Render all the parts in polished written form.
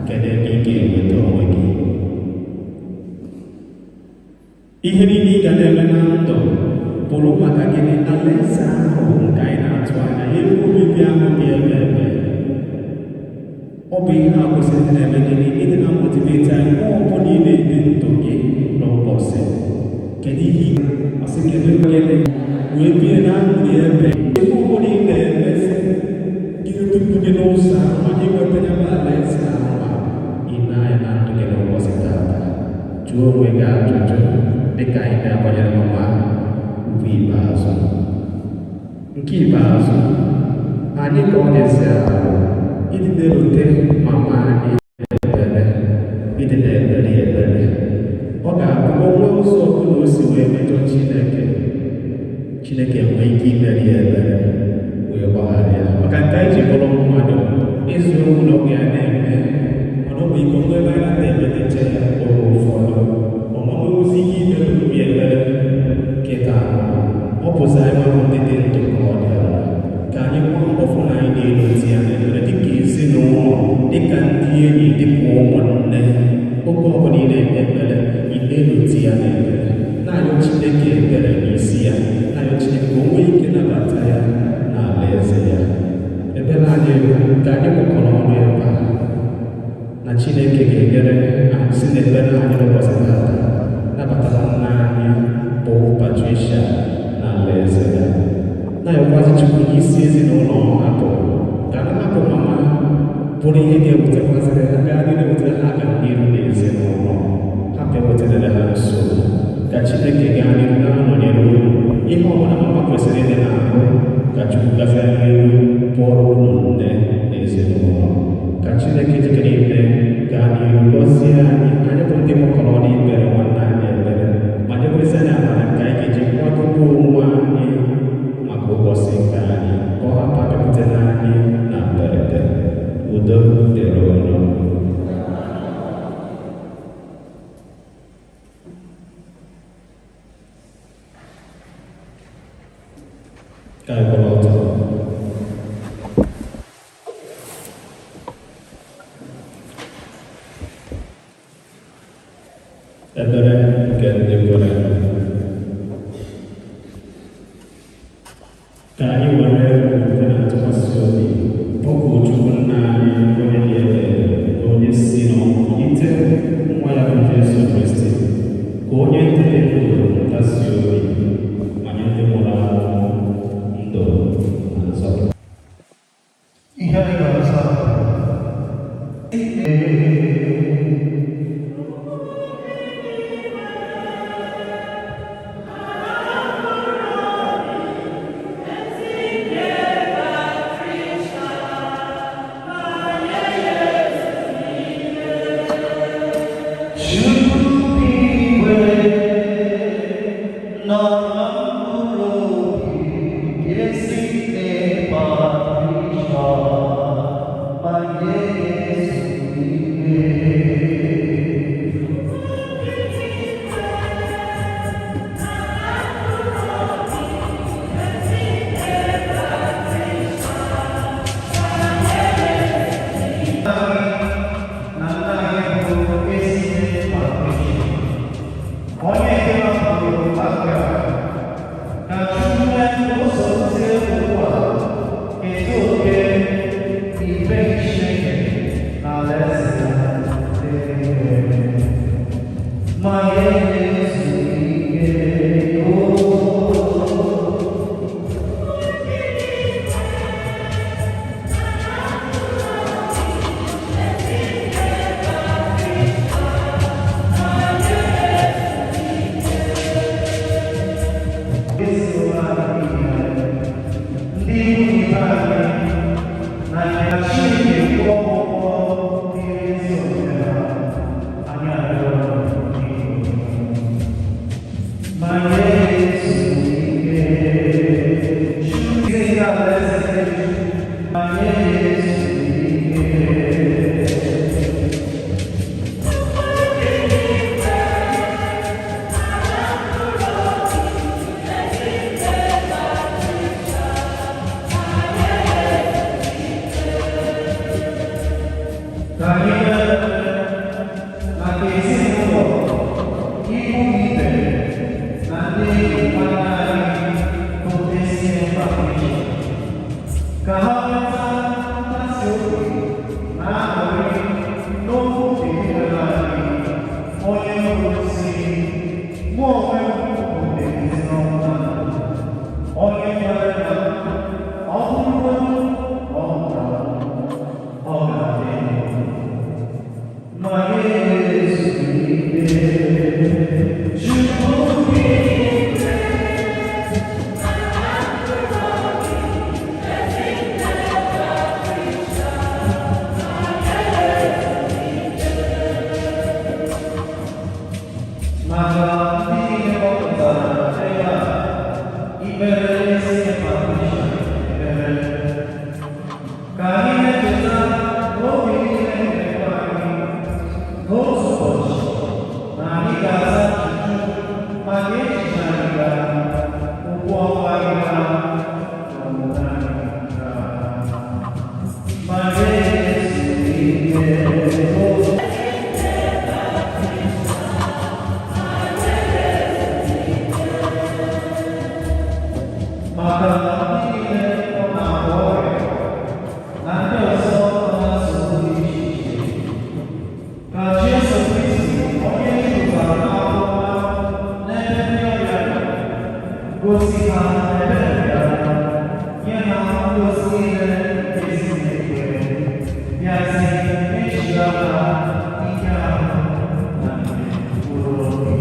Kedu ebe ị ga-enweta onwe gị? Ihe niile ị ga na-eme na ndụ bụrụ maka gịnị? Alaeze ahụ nke anyị na-atụ anya, ebe obibi ahụ dị ebe ebe. Ọ bụ ihe a kwesịrị ịdị na-eme gịnị? Ịdị na motivate anyị ọ bụla ị na-ebi ndụ gị n'ụbọchị. Kedu ihe ọsị kedu gịnị wee bie na ndụ ebe ebe ọ bụla ị na-emezi gị tupu gị n'ụzọ ahụ inweta ya bụ alaeze ahụ ị na-anya na ndụ gị n'ụbọchị taata. Jụọ onwe gị ajụjụ dịka anyị na-agbanyere mama ugwu ikpeazụ. Nke ikpeazụ, anyị ka ọ na-esi ahụ ịdị na-erute mama anyị ekpere, ịdị na-ekpere ekpere. Ọ ga-abụ onwe ụzọ ọbụla o si wee mejọ Chineke, Chineke nwee ike imeri ya ebere wee gbaghara ya. Maka nke anyị ji bụrụ mmadụ, eziokwu na ọgwụ ya na-eme, mana ọ bụ ike onwe ebe anyị na-emetecha ya oge ụfọdụ. Ọmụmụzi ike imere obi ebere kịta ọ bụzi anyị nwabụ ndị dị ndụ ka ọ dịara. Ka anyị gbaa mbọ fụ na anyị na-eloti ya n'ekpere dịka ezinụlọ, dịka ndị enyi, dịka ụmụnne. Oge ọbụla ị na-ekpe ekpere, ị na-eloti ya n'ekpere, na-arịọ Chineke ebere n'isi ya, na-arịọ Chineke ka o nwee ike nabata ya n'alaeze ya. Ebere anyị bụ ka anyị kpọkọrọ ọnụ ebe a na Chineke ga-enyere si n'ekpere anyị n'ụbọchị taata nabatara nna anyị bụ Patricia n'alaeze ya. Na-ayọkwazi Chukwu n'isi ezinụlọ ọ hapụrụ ka a hapụ mama bụrụ ihe ga-ewetakwazịrị ha gaa n'ihu ewetara ha agamnihu n'ezinụlọ, hapụ ewetara ha nsogbu. Ka Chineke gaa n'ihu na-anọnyere unu. Ihe ọbụla mama kwesịrị ịdị na-ahụ ka Chukwu gazie n'ihu bụọrọ unu nne na ezinụlọ. Ka Chineke jikere ime gaa n'ihu gọzie anyị, anyị bụ ndị gbakọrọ n'ikpere nwanne anyị ekpere, ma nyekwesị anyị amara nke anyị ga-eji kwadobe onwe anyị maka ụbọchị nke anyị, ka ọ hapụ abịakwute anyị na mberede. Udo dịrị unu. Ka anyị kwụrụ ọtọ. Ekpere nke ndị kwere. Ka anyị were okwukwe na ntụkwasị obi kpọkuo Chukwu nna anyị onye dị ebere, onye si n'ọnwụ kulite nwa ya bụ Jesu Kristi, ka onye ndị dị ndụ nkasi obi ma nye ndị nwụrụ anwụ ndụ na nzọpụta. Ihe anyị ga-aza Chukwu Gosi ha ebere ya, nye ha ngọzi niile nke si n'eluigwe, bịazie mechie ha ike ahụ na nke mkpụrụ obi,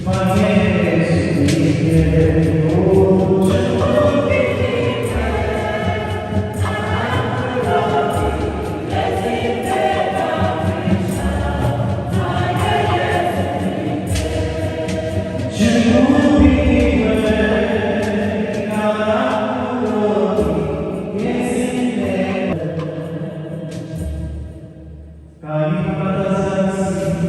ma nye ha ezumike. O Ka anyị nabatazie isi.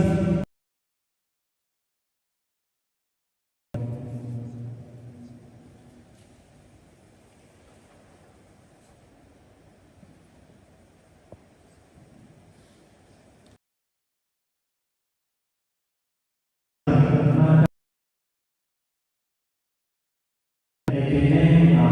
Ekene na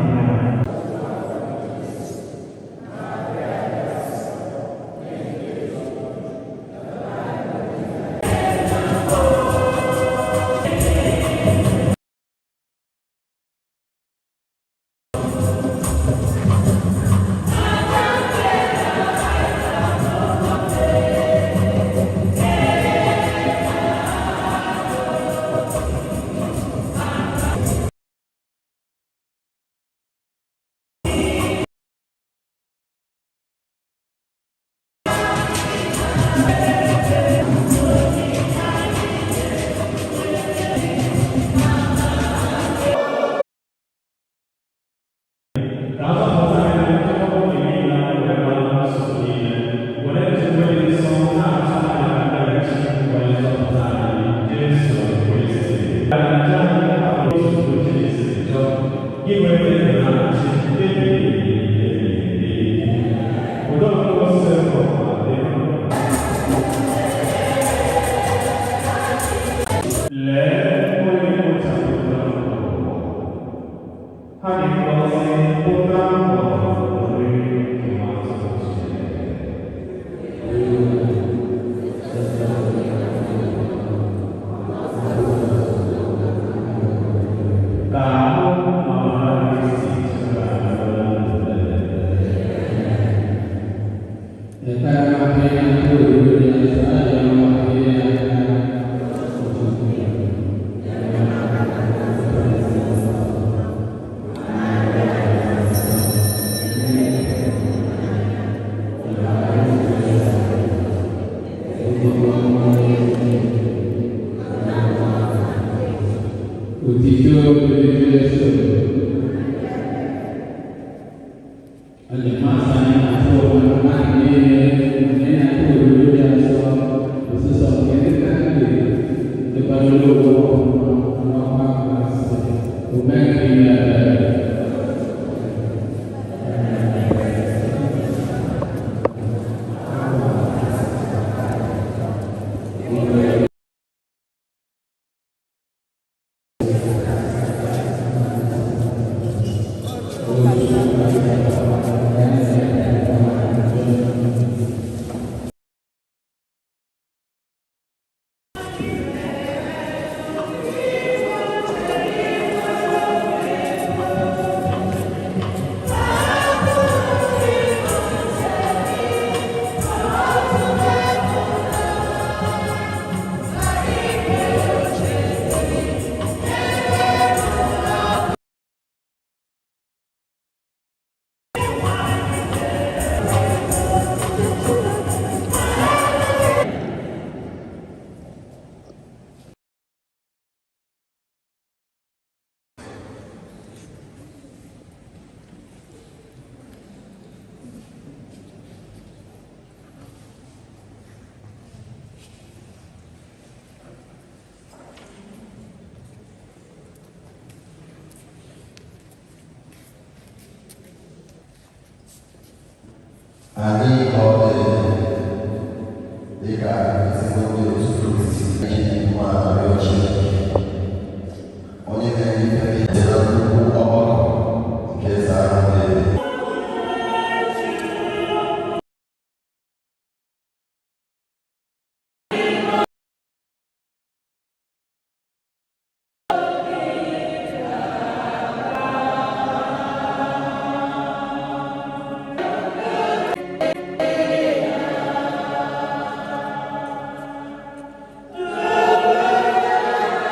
Ka a zọpụta anyị na ọgbọ niile a nwere na nsogbu niile, were nzube dị nsọ na-atụ anya ndaghachi onye nzọpụta anyị, Jesu Kristi. Ka nje anyị hapụrụ ozugbo Chineke njọ, gị wee dị ndụ na-achị ebighị ebi ebi. Udo nke Osebụrụwa dịrị unu. Lee onye kpochapụrụ ụwa. Ha dị ngọzi pụta oriri nke atụrụ Chineke. Ka ahụ na ọbara Kristi chebere anyị na ndụ ebebe. Otito dịrị Jesu. Ọ dị mmasị anyị na-atụ mmadụ niile anyị na-atụ oriri dị nsọ ụsụsọ nke ndị Katọlik ndị kwadoro ụgwọ n'ọkwa masị ome nke ime ebere. Anyị ka ọ dị dịka ezigbo ndị otu Kristi.